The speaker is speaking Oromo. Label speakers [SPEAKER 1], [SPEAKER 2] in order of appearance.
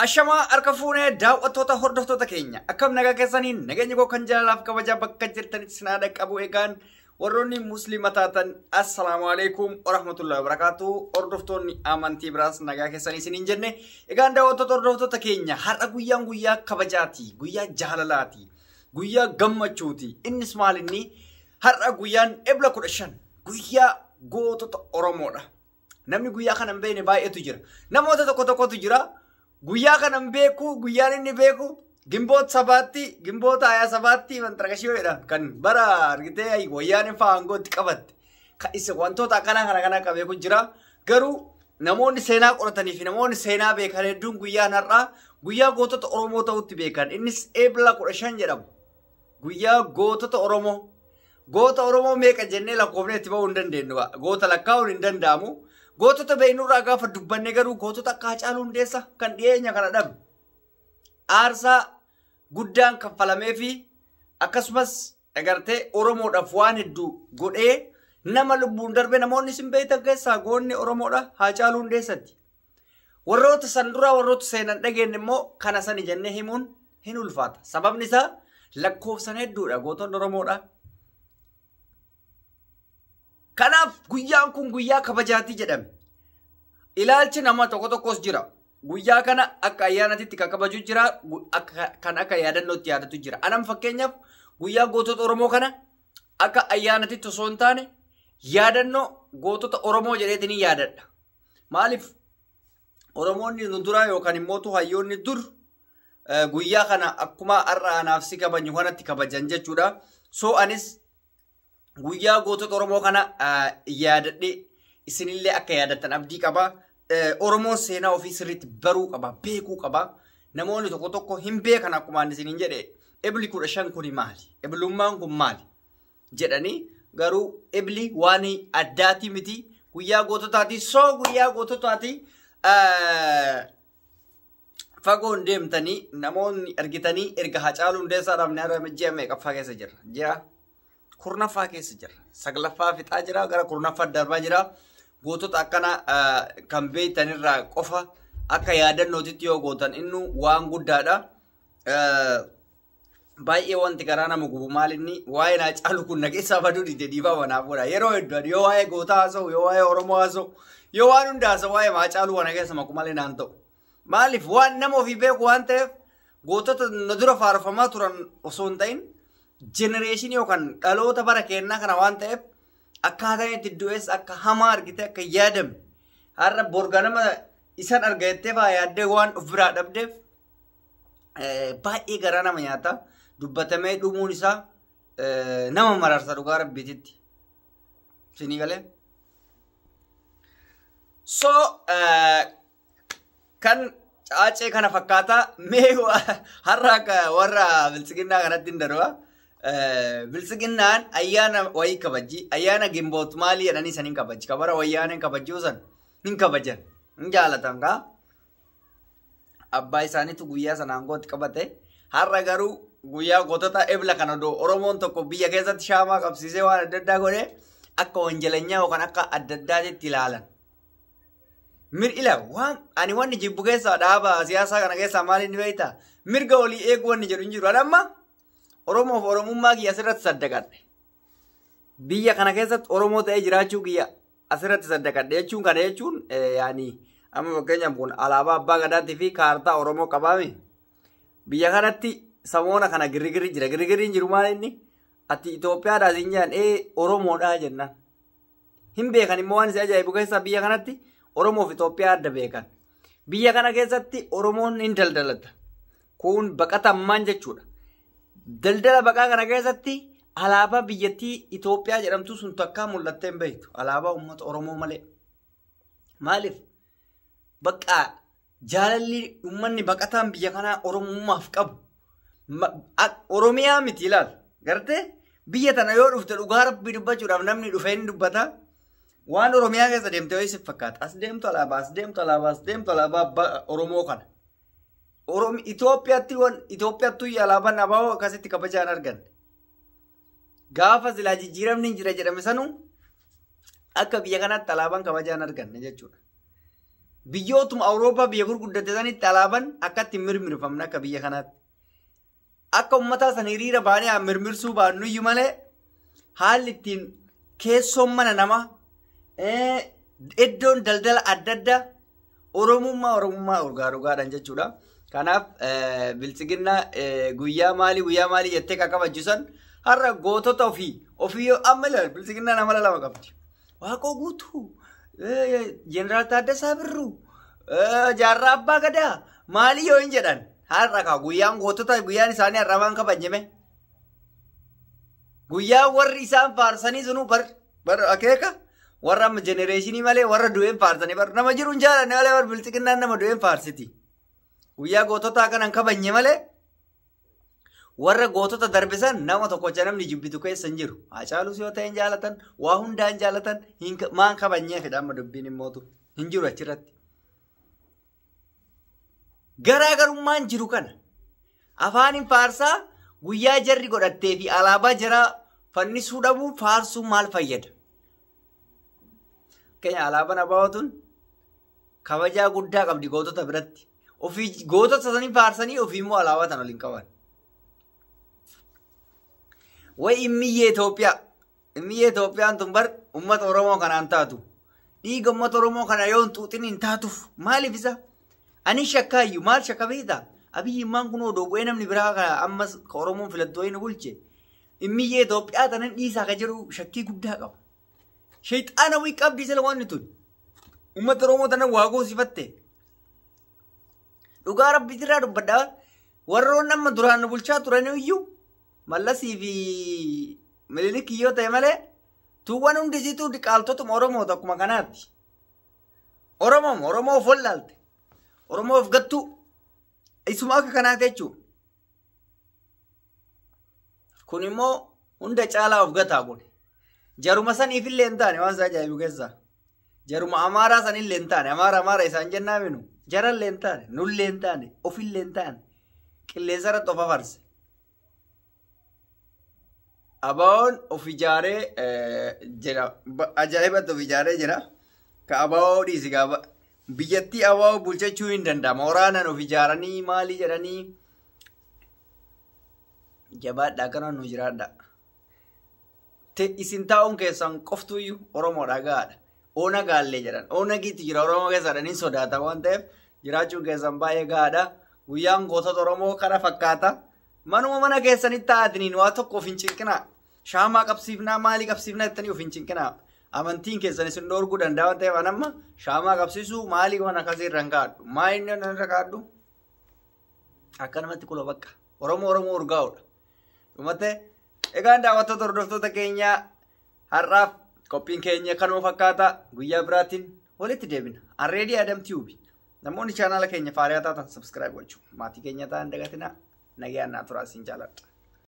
[SPEAKER 1] Ashamaa harka fuunee daawwattoota hordoftoota keenya akkam nagaa keessanii nageenya koo kan jaalalaaf kabajaa bakka jirtanitti sinaa dhaqqabu. Egaan warroonni musliima taatan assalaamu alaikum warahmatullahi wabarakaatu, hordoftoonni amantii biraas nagaa keessanii isiniin jenne. Egaan daawwattoota hordoftoota keenya, har'a guyyaan guyyaa kabajaati, guyyaa jaalalaati, guyyaa gammachuuti. Innis maal inni? Har'a guyyaan Ebla 15 guyyaa gootota Oromoodha. Namni guyyaa kana hin beekne baay'eetu jira. Namoota tokko tokkotu jira. Guyyaa kana hin beeku, guyyaan inni beeku Gimboota 7tti, Gimboota 27tti manxaraqashii jedha. Kan bara argitee wayyaan fa'aa aangootti qabatte. Kan isa wantoota akkanaa kana kana qabee kun jira. Garuu namoonni seenaa qoratanii fi namoonni seenaa beekan hedduun guyyaan har'aa guyyaa gootota Oromoo ta'utti beekan. Innis Ebla 15 jedhama. Guyyaa gootota Oromoo. Goota Oromoo meeqa jennee lakkoofnee itti ba'uu hin dandeenyu. Goota lakkaa'uun hin danda'amu. Gootota beeknurraa gaafa dubbanne garuu gootota akka Haacaaluu Hundeessaa kan dhiyeenya kana dhabe. Aarsaa guddaan kaffalamee fi akkasumas agartee Oromoodhaaf waan hedduu godhee nama lubbuun darbe, namoonni isin beektan keessaa goonni Oromoodha Haacaaluu Hundeessatti. Warroota san duraa, warroota seenan dhageenye immoo kana sani jennee himuun hin ulfaata. Sababni isaa lakkoofsan hedduudha gootonni Oromoodha. Kanaaf guyyaan kun guyyaa kabajaatii jedhame. Ilaalchi nama tokko tokkos jira. Guyyaa kana akka ayyaanatitti kan kabaju jira, kan akka yaadannootti yaadatu jira. Anam fakkeenyaaf guyyaa gootota Oromoo kana akka ayyaanatitti osoo hin taane yaadannoo gootota Oromoo jedheetiin yaadadha. Maaliif? Oromoonni nu duraa yookaan immoo hayyoonni dur guyyaa kana akkuma har'a anaaf si kabajnu kanatti kabajan jechuudha. So anis guyyaa gootota Oromoo kana yaadadhee isinillee akka yaadattan abdii qaba. Oromoon seenaa ofii sirriitti baruu qaba, beekuu qaba. Namoonni tokko tokko hin beekan, akkuma ani isiniin jedhe, Ebli 15 kuni maali? Eblummaan kun maali? Jedhanii. Garuu ebli waan addaatii miti. Guyyaa goototaati. So guyyaa goototaati. Fagoon deemtanii namoonni argitanii erga Haacaaluu Hundeessaadhaaf ni har'a ji'a meeqaffaa keessa jirra? Ji'a 10ffaa keessa jirra. Saglaffaa fixaa jira, gara 10ffaa darbaa jira. Gootota akkana kan beektanirraa qofa akka yaadannootitti yoo gootan innu waan guddaadha. Baay'ee wanti garaa nama gubu maal inni? Waa'ee Haacaaluu kun na keessaa baduu dide, dhiibaa wanaaf godha. Yeroo hedduu yoo waa'ee gootaa haasa'u, yoo waa'ee Oromoo haasa'u, yoo waan hunda haasa'u, waa'ee Haacaaluu kana keessa maqu malee naan ta'u. Maaliif? Waan nama ofii beeku waan ta'eef, gootota na dura faarfamaa turan osoo hin ta'in generation yookaan dhaloota bara kennaa kana waan ta'eef, akkaataan itti du'es akka hamaa argite akka yaadame har'a borganama isan arga jettee faa yaaddee waan of biraa dhabdeef baay'ee garaa nama nyaata. Dubbatamee dhumuun isaa nama mararsa dhugaa rabbiititti. Isinii galee? So kan caacee kana fakkaata. Mee har'a akka warra biltsiginnaa kanatti hin darba. Biltsiginnaan ayyaana wayii kabajji. Ayyaana Gimboot maalii jedhanii san hin kabajji. Kabara wayyaaneen kabajjuu san hin kabajan. Hin jaalatan kaa. Abbaa isaaniitu guyyaa sana aangootti qabate. Har'a garuu guyyaa gootota Ebla kana odoo Oromoon tokko biyya keessatti shaamaa qabsiisee waan adda addaa godhee akka wanjalanyaa yookaan akka adda addaatitti ilaalan. Ila waan ani wanni jibbu keessaa dhaaba siyaasaa kana keessaa maal inni beektaa? Mirga olii eeguu wanni jedhu hin jiru. Ani amma Oromoof Oromummaa kiyya asirratti saddaqadhe. Biyya kana keessatti Oromoo ta'ee jiraachuu kiyya asirratti saddaqadhe jechuun, kana jechuun yaani amma fakkeenyaaf kun alaabaa abbaa gadaatii fi kaartaa Oromoo qabaami. Biyya kanatti samoona kana girigirri jira. Girigirri jiru maal inni? Ati Itoophiyaadhaa siin jedhan, ee Oromoodhaa jennaan. Hin beekan immoo, waan si ajaa'ibu keessaa biyya kanatti Oromoof Itoophiyaa adda beekan. Biyya kana keessatti Oromoon hin daldalata. Kun baqatammaan jechuudha. Daldala baqaa kana keessatti alaabaa biyyattii Itoophiyaa jedhamtu sun takkaa mul'attee hin beektu. Alaabaa uummata Oromoo malee. Maaliif? Bakka jaalalli uummanni baqataan biyya kanaa Oromummaaf qabu. Oromiyaa miti ilaal. Gartee biyya tana yoo dhufte, dhugaa rabbii dubbachuudhaaf, namni dhufee ni dubbata. Waan Oromiyaa keessa deemte wayii si fakkaata. As deemtu alaabaa, as deemtu alaabaa, as deemtu alaabaa Oromoo kana. Itoophiyaatti waan Itoophiyaattuu alaabaan abaaboo akkasitti kabajaan arganne. Gaafa silaa jijjiiramni hin jira jedhame sanuu akka biyya kanaatti alaabaan kabajaan arganne jechuudha. Biyyootuma Awurooppaa biyya gurguddate sanitti alaabaan akkatti mirmirfamne akka biyya kanaatti. Akka uummataa san hiriira baanee mirmirsuu baannuyyuu malee haalli ittiin keessoon mana namaa iddoon daldala adda addaa Oromummaa Oromummaa dhugaa dhugaadhaan jechuudha. Kanaaf biltsiginnaa guyyaa maalii jettee kan kabachiisan har'a gootota ofii ofii amma ilaali biltsiginnaan amala lama qabdi. Waaqoo Guutuu, Jeneraal Taaddasaa Birruu, Jaarraa Abbaa Gadaa maalii yoo hin jedhan har'a kaa guyyaan gootota guyyaan isaanii har'a waan kabajame. Guyyaa warri isaan faarsanii sunuu bar akeeka warra amma jenereeshinii malee warra du'een faarsanii bar nama jiru hin jaalanne malee bar biltsiginnaan nama du'een faarsiti. Guyyaa goototaa kanan kabajne malee warra gootota darbisan nama tokkocha namni jibbitu keessa hin jiru. Haacaalus yoo ta'e hin jaalatan, waa hundaa hin jaalatan, maan kabajnee fedha amma dubbiin immootu hin jiru achirratti. Garaagarummaan jiru kana afaan hin faarsaa guyyaa jarri godhattee fi alaabaa jaraa fannisuu dhabuun faarsuu maal fayyada? Fakkeenya alaabaan abaawwatuun kabajaa guddaa qabdi gootota biratti. Ofii gootota sanii faarsanii ofii immoo alaabaa tan waliin qaban. Way immiyyee Itoophiyaa. Immiyyee Itoophiyaan tun bar uummata Oromoo kanaan taatu. Dhiiga uummata Oromoo kana yoo hin xuuxin hin taatuuf maaliif isa? Ani shakkaayyuu maal shakka beektaa? Abiyyimmaan kun odoo bu'ee namni biraa kana ammas ka Oromoon filattu wayii nu bulche. Immiyyee Itoophiyaa tanan dhiisaa ka jedhu shakkii guddaa qaba. Shayxaana wayii qabdi sila wanni tun. Uummata Oromoo tanan waa goosifatte. Dhugaa rabbi irraa dubbadhaa. Warroon amma duraan nu bulchaa turan iyyuu Mallasii fi Minilik yoo ta'e malee tuuwwan hundisiituu diqaaltotuma Oromoo akkuma kanaatti. Oromoon Oromoo of wallaalte. Oromoo of gattuu. Isuma akka kanaati jechuudha. Kun immoo hunda caalaa of gataa kun. Jaruma saniifillee hin taane waan isaa ajaa'ibu keessaa. Jaruma Amaaraa sanillee hin taane Amaara Amaara isaan jennaa minu. Jarallee hin taane, nullee hin taane, ofillee hin taane. Qilleensa irratti of afarse. Abaa'oon of ijaaree jira. Ajaa'ibatti of ijaaree jira. Ka abaa'oo dhiisi gaafa. Biyyattii abaa'oo bulchachuu hin danda'ama. Waraanaan of ijaaranii maalii jedhanii jabaadhaa kana nu jiraadhaa. Isin taa'uun keessan qoftuyyuu Oromoodha gahaadha. Oona gaallee jedhan. Oonagiitu jira Oromoo keessa jedhanii sodaatan waan ta'eef jiraachuun keessan baay'ee gahaadha. Guyyaan gootota Oromoo kana fakkaata. Manuma mana keessanitti taa'atiniin waa tokko of hin cinqinaa. Shaamaa qabsiifnaa maalii qabsiifnaa jettanii of hin cinqinaa. Amantiin keessan isin dhoorguu danda'a waan ta'eef an amma shaamaa qabsiisuu maalii waan akkasii irra hin kaa'adhu. Maal inni irra kaa'adhu? Akkanumatti kula bakka. Oromoo Oromoo urgaa'uudha. Dhumattee egaan daawwattoota hordoftoota keenyaa har'aaf qophiin keenya kanuma fakkaata. Guyyaa biraatiin walitti deebina. Arreedii Adam Tube. Namoonni chaanaala keenya faariyaa taatan subscribe gochuu. Maatii keenya ta'an dagatinaa. Nagaan naa turaa isin jaaladha.